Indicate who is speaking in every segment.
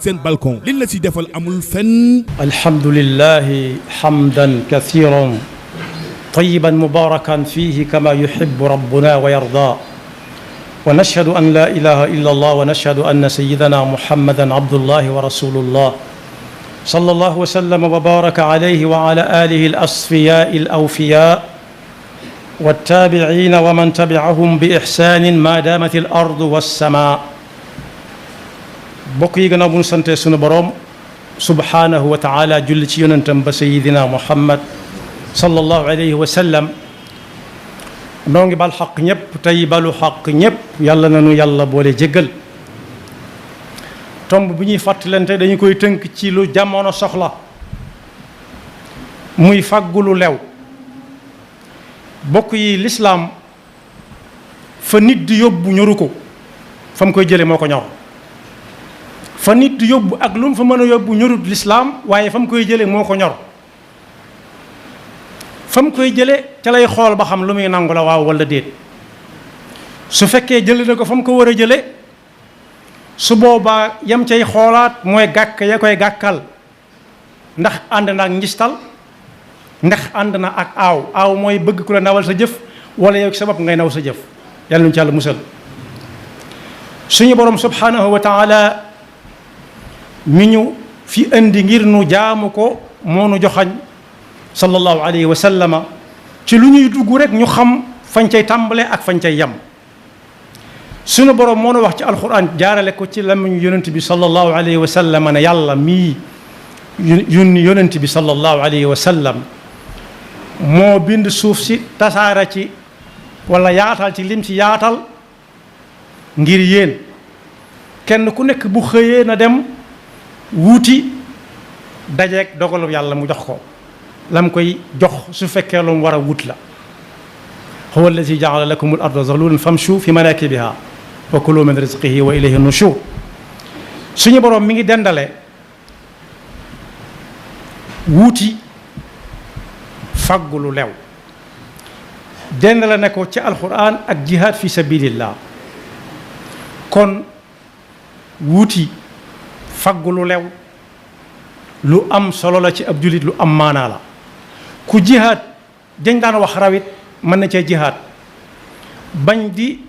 Speaker 1: seen balcon liñ la ci defal amul fenn.
Speaker 2: alhamdulillahi hamdan kathiran tayyiban mubarakan fihi kama yuhibbu rabbuna wa yarda wa nashhadu an la ilaha illa allah wa nashhadu anna sayyidana muhammadan abdullahi wa rasulullah sallallahu wa sallama wa baraka alayhi wa ala alihi al-asfiya'i al-awfiya' والتابعين ومن تبعهم بإحسان ما دامت الأرض والسماء bokk yi gannaaw bu ñu sante sunu boroom subhanahu wa taala julli ci yonentam ba sayidina muhammad sallallahu alayhi wa sallam noo ngi bal xaq ñëpp tey balu xaq ñëpp yàlla na nu yàlla boole jéggal tomb bu ñuy fàttalante dañu koy tënk ci lu jamono soxla muy fàggu lu lew bokk yi lislaam fa nit di yóbbu ñoru ko fa mu koy jële moo ko ñor fa nit di yóbbu ak lu mu fa mën a yóbbu ñorut lislaam waaye fa mu koy jële moo ko ñor fa mu koy jële ca lay xool ba xam lu muy nangu la waaw walla déet su fekkee jële na ko fa mu ko war a jële su boobaa yam cay xoolaat mooy gàkk ya koy gàkkal ndax ànd na ak njistal ndax ànd na ak aaw mooy bëgg ku la nawal sa jëf wala yow sa bopp ngay naw sa jëf yàlla ñu ci yàlla musal suñu borom subhanahu wa taala mi ñu fi indi ngir nu jaamu ko moo nu joxañ sallallahu alayhi wa sallama ci lu ñuy dugg rek ñu xam fañ cay tàmbale ak fañ cay yem suñu borom moo nu wax ci alquran jaarale ko ci lamiñu yonent bi sallallahu alayhi wa sallama ne yàlla mii yónni yonent bi sallallahu alayhi wa sallam moo bind suuf si tasaara ci wala yaatal ci lim ci yaatal ngir yéen kenn ku nekk bu xëyee na dem wuuti dajeeg dogalu yàlla mu jox ko lam koy jox su fekkee lu mu war a wut la huwa allazi jaala lakum al arda zalulan famshu fi manakibiha wa kulu min rizqihi wa ilayhi nushur suñu boroom mi ngi dendale wuuti faggu lu lew dendale ne ko ci alquran ak jihad fi sabilillah kon wuuti faggu lu lew lu am solo la ci ab jullit lu am maanaa la ku jihaad dañ daan wax rawit mën na cee jihaad bañ di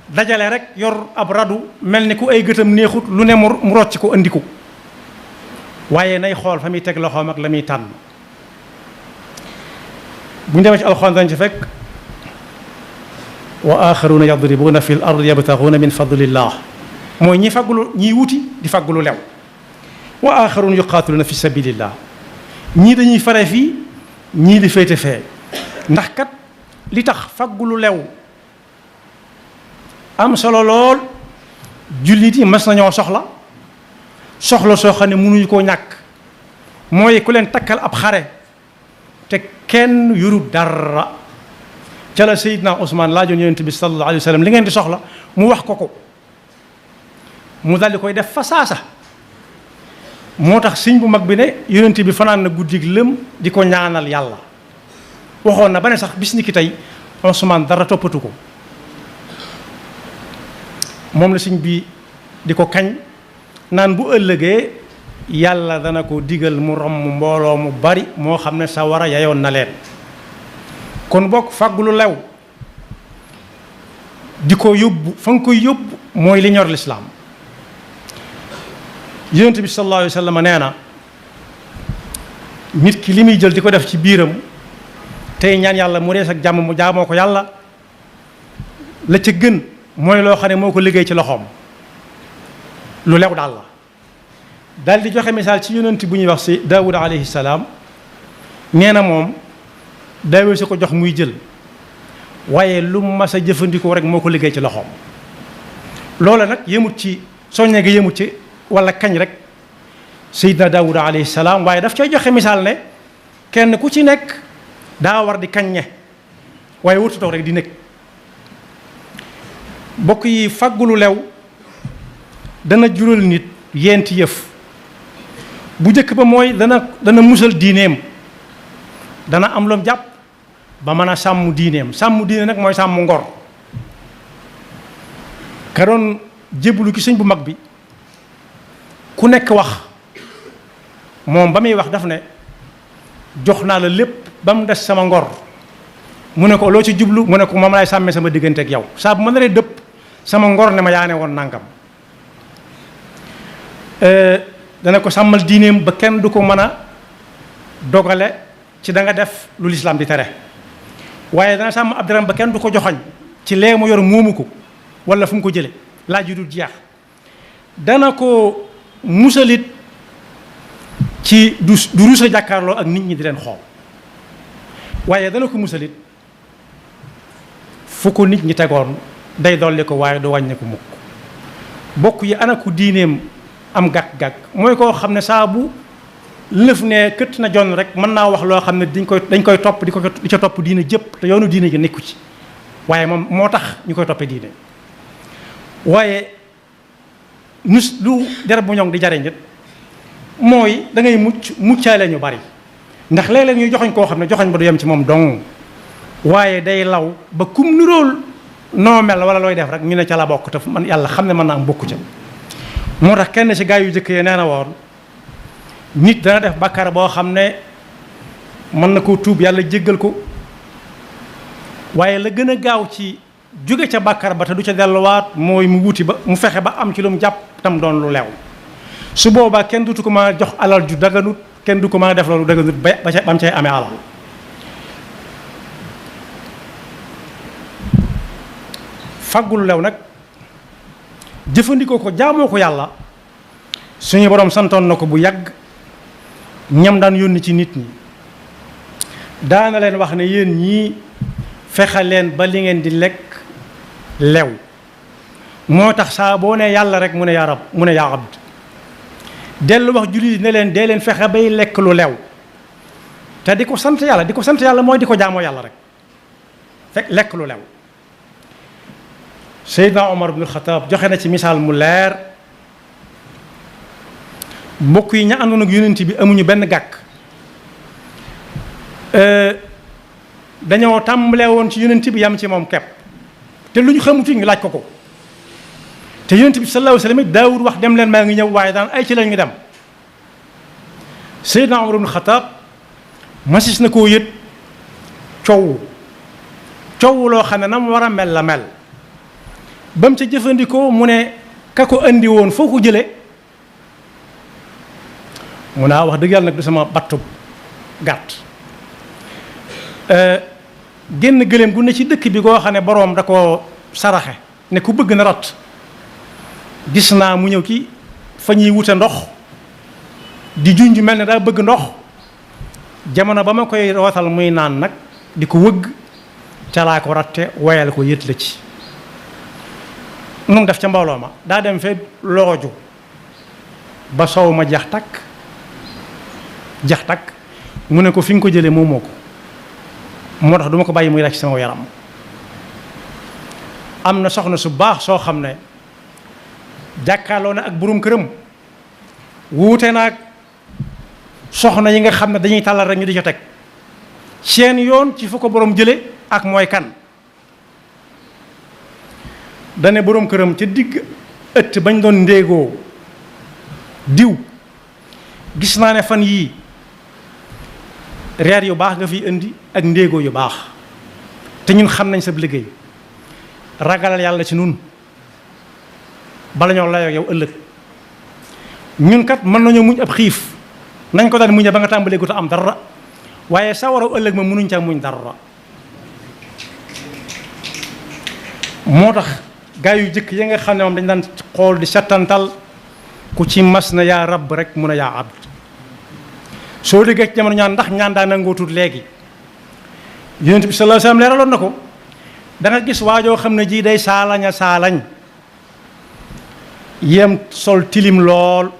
Speaker 2: dajale rek yor ab radu mel ni ku ay gëtam neexut lu ne mu rocc ko andi ko waaye nay xool fa muy teg loxoom ak la muy tànn bu ñu demee ci alxuraan dañ ci fekk wa axaruna yadribuuna fi l ard yabtaxuuna min fadlillah mooy ñi faggulu ñiy wuti di faggulu lew wa axarun yuqaatiluuna fi sabilillah ñii dañuy fare fii ñii di féete fee ndax kat li tax faggulu lew am solo lool jullit yi mas nañoo soxla soo xam ne mënuñu koo ñàkk mooy ku leen takkal ab xare te kenn yurub dara ca la Seydina Ousmane laajoon yonent bi sallallahu alayhi wa sallam li ngeen di soxla mu wax ko mu daldi koy def fa saasa moo tax sëñ bu mag bi ne yonent bi fanaan na guddig lëm di ko ñaanal yàlla waxoon na ba ne sax bis ni ki tey Ousmane dara toppatu ko moom la sëñ bi di ko kañ naan bu ëllëgee yàlla dana ko digal mu romb mbooloo mu bari moo xam ne sa war a yayoon na leen kon bokk fàggu lu lew di ko yóbbu fa nga koy yóbbu mooy li ñor lislaam yonent bi sallallahu alayhi wa sallam nee na nit ki li muy jël di ko def ci biiram tey ñaan yàlla mu rees ak jàmm mu jaamoo ko yàlla la ca gën mooy loo xam ne moo ko liggéey ci loxoom lu lew daal la daal di joxe misaal ci yonent bu ñuy wax si Daawuda alayhi salaam nee na moom daawee su ko jox muy jël waaye lu mas a jëfandikoo rek moo ko liggéey ci loxoom loola nag yëmut ci soññe gi yëmut ci wala kañ rek Seydina Daawuda alayhi salaam waaye daf cay joxe misaal ne kenn ku ci nekk daa war di kaññe waaye wurtu toog rek di nekk bokk yi faggulu lew dana jural nit yenti yëf bu njëkk ba mooy dana musal diineem dana am loom jàpp ba mën a sàmm diineem sàmm diine nag mooy sàmm ngor ka doon jébbalu ki sëñ bu mag bi ku nekk wax moom ba muy wax daf ne jox naa la lépp ba mu des sama ngor mu ne ko loo ci jublu mu ne ko moom laay sàmmee sama diggante ak yow saa bu ma naree dëpp sama ngor ne ma yaane woon nangam dana ko sàmmal diineem ba kenn du ko mën a dogale ci da nga def lu lislaam di tere waaye dana sàmm ab daram ba kenn du ko joxoñ ci lee mu yor moomu ko wala fu mu ko jële laaj yu dul jeex dana ko musalit ci du rus a jàkkaarloo ak nit ñi di leen xool waaye dana ko musalit fu ko nit ñi tegoon day dolli ko waaye du wàññi ko mukk bokk yi ana ku diineem am gàkk-gàkk mooy koo xam ne saa bu lëf ne këtt na jonn rek mën naa wax loo xam ne dañ koy topp di ca topp diine jëpp te yoonu diine ji nekku ci waaye moom moo tax ñu koy toppee diine waaye nus lu derab bu ñoŋ di jariñ nit mooy da ngay muccaale ñu bari ndax léeg-léeg ñuy joxoñ koo xam ne joxoñ ba du yem ci moom dong waaye day law ba kum nirool noo mel wala looy def rek ñu ne ca la bokk te man yàlla xam ne mën naa am bokku ca moo tax kenn ci gaa yu jëkk yi nee na woon nit dana def bàkkaar boo xam ne mën na koo tuub yàlla jéggal ko waaye la gën a gaaw ci jóge ca bàkkaar ba te du ca delluwaat mooy mu wuti ba mu fexe ba am ci lu mu jàpp tam doon lu leew su boobaa kenn dutu ko mën a jox alal ju daganut kenn du ko mën a def loolu daganut ba mu cay amee alal faggul lew nag jëfandikoo ko jaamoo ko yàlla suñu borom santoon na ko bu yàgg ñam daan yónni ci nit ñi daana leen wax ne yéen ñii fexe leen ba li ngeen di lekk lew moo tax saa boo ne yàlla rek mu ne yaa rab mu ne yaa abd dellu wax jullit ne leen dee leen fexe bay lekk lu lew te di ko sant yàlla mooy di ko jaamoo yàlla rek fekk lekk lu lew Seydina Omar ibn Khattab joxe na ci misaal mu leer mbokk yi ña àndoon ak yonent bi amuñu benn gàkk dañoo tàmbalee woon ci yonent bi yam ci moom kepp te lu ñu xamutu ñu laaj ko te yonent bi sallallahu alayhi wa sallam daawud wax dem leen maa ngi ñëw waaye daan ay ci la ñu dem Seydina Omar ibn Khattab masis na koo yët coow loo xam ne na mu war a mel la mel ba mu ca jëfandikoo mu ne ka ko andi woon foo ko jëlee mu naa wax dëgg yàlla nag du sama battu gàtt génn gëléem gu ne ci dëkk bi goo xam ne boroom da ko saraxe ne ku bëgg na rat gis naa mu ñëw ci fa ñuy wute ndox di junj mel ne daa bëgg ndox jamono ba ma koy rootal muy naan nag di ko wëgg ca laa ko ratte woyal ko yët la ci nu mu def ca mbooloo ma daa dem fee looju ba soow ma jax takk mu ne ko fi nga ko jëlee moomoo ko moo tax duma ko bàyyi muy rek ci sama yaram am na soxna su baax soo xam ne jàkkaarloo na ak burum këram wuute naag soxna yi nga xam ne dañuy tàllal rek ñu di ca teg seen yoon ci fu ko borom jële ak mooy kan dane borom këram ca digg ëtt bañ doon ndéegoo diw gis naa ne fan yii reer yu baax nga fi indi ak ndéegoo yu baax te ñun xam nañ sa liggéey ragalal yàlla ci nun bala ñoo layoo yow ëllëg ñun kat mën nañoo muñ ab xiif nañ ko daan muñe ba nga tàmbalee gu ta am dara waaye sa waraw ëllëg ma mënuñ ca muñ dara moo tax gaa yu jëkk yi nga xam ne moom dañ daan xool di settantal ku ci mas na yaa rab rek mun a yaa abd soo déggee ci jamono ñaan ndax ñaan daa nangoo tuut léegi yonent bi sallallahu alayhi wasallam leeraloon na ko da nga gis waajoo xam ne ji day saalañ yem sol tilim lool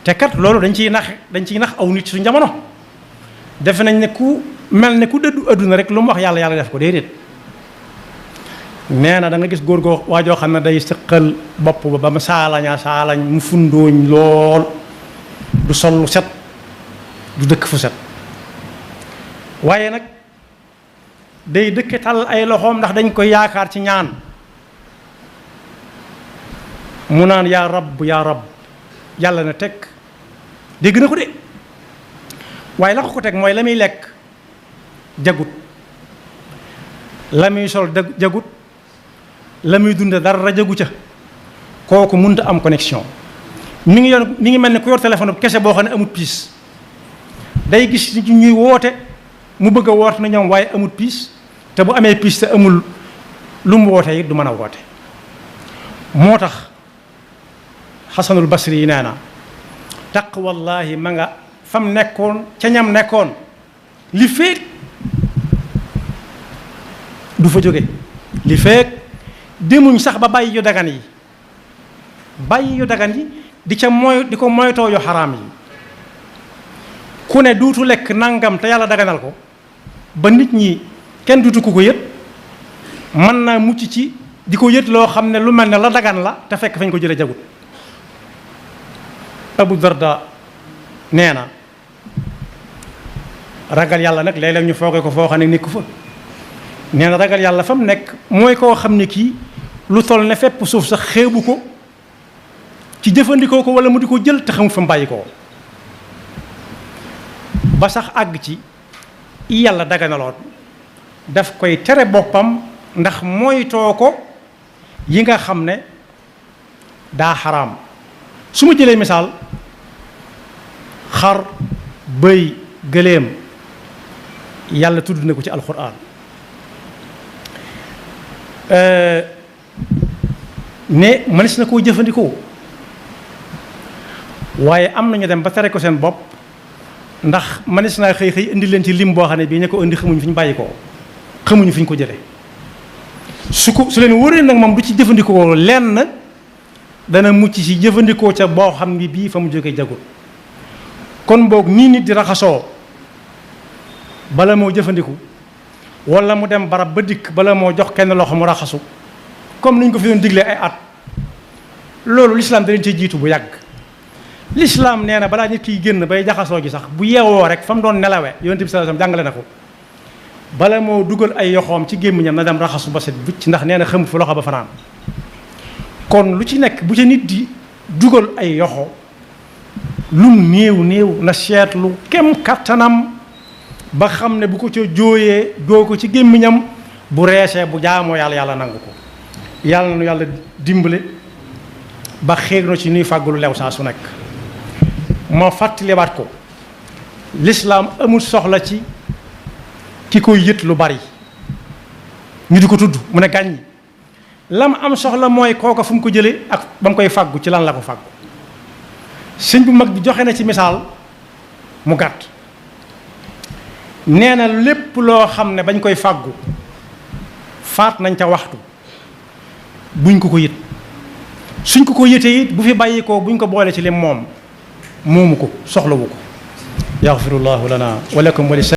Speaker 2: te kat loolu dañ ciy nax aw nit suñu jamono defe nañ ne ku mel ne ku dëddu adduna rek lu mu wax yàlla def ko déedéet nee na da nga gis góor goo waajoo xam ne day sëqal bopp ba mu saalañ mu fundooñ lool du sol lu set du dëkk fu set waaye nag day dëkke tal ay loxoom ndax dañ koy yaakaar ci ñaan mu naan yaa rab yàlla na teg dégg na ko de waaye la ko teg mooy la muy lekk jagut, la muy sol jagut, la muy dund dara jagu ca, kooku mënta am connexion. mi ngi mel ne ku yor téléphone bu kese boo xam ne amut piis, day gis nit ñuy woote mu bëgg a woote na ñoom waaye amut piis, te bu amee piis te amul lu mu woote it du mën a woote. moo tax xasanul basri yi nee na taqwallahi ma nga fam nekkoon ca ñam nekkoon li feek du fa jóge, li feek demuñ sax ba bàyyi yu dagan yi, bàyyi yu dagan yi di ko moytoo yu xaraam yi. ku ne duutu lekk nangam te yàlla daganal ko ba nit ñi kenn duutu ko yët, mën naa mucc ci di ko yët loo xam ne lu mel ne la dagan la te fekk fañ ko jële jagut. Abu Darda nee na ragal yàlla nag léeg-léeg ñu fooge ko foo xam ne nekku fa. nee na ragal yàlla fa mu nekk mooy koo xam ne kii lu toll ne fépp suuf sax xeebu ko ci jëfandikoo ko wala mu di ko jël te xamul fa mu bàyyi ko ba sax àgg ci yàlla daganaloon daf koy tere boppam ndax moytoo ko yi nga xam ne daa xaraam. su ma jëlee misaal xar, bëy, gëléem yàlla tudd na ko ci alxuraan ne mënees na koo jëfandikoo, waaye am nañu dem ba tere ko seen bopp ndax mënees naa xëy xëy indi leen ci lim boo xam ne bii ñu ko indi xamuñu fi ñu bàyyi ko, xamuñu fi ñu ko jëlee. su leen wóoree nag moom du ci jëfandikoo lenn dana mucc ci jëfandikoo ca boo xam ni bii fa mu jógee jagul. kon boog nii nit di raxasoo bala moo jëfandiku wala mu dem barab ba dikk bala moo jox kenn loxo mu raxasu comme ni ñu ko fi doon diglee ay at, loolu lislaam da leen ci jiitu bu yàgg. lislaam nee na balaa nit kiy génn bay jaxasoo ji sax bu yeewoo rek fa mu doon nelawe yonent bi sallallahu alayhi wasallam jàngale na ko bala moo dugal ay yoxoom ci gémmiñam na dem raxasu ba set bucc ndax nee na xamut fu loxo ba fanaan. kon lu ci nekk bu ca nit di dugal ay yoxo lum néew néew na seetlu kem kattanam ba xam ne bu ko ca jooyee joo ko ci gémmiñam bu reesee bu jaamoo yàlla yàlla nangu ko. yàlla na nu yàlla dimbale ba xéeg na ci nuy fàggulu lew saa su nekk. moo fàttaliwaat ko lislaam amul soxla ci ki koy yët lu bari ñu di ko tudd mu ne gàññi lam am soxla mooy kooka fu mu ko jëlee ak ba mu koy fàggu ci lan la ko fàggu. sëñ bu mag bi joxe na ci misaal mu gàtt nee na lépp loo xam ne bañ koy fàggu faat nañ ca waxtu buñ ko yët, suñ ko yëtee it bu fi bàyyi ko buñ ko boole ci lim moom moomu ko soxlawu ko. yaxfirullahu lana wa lakum wa li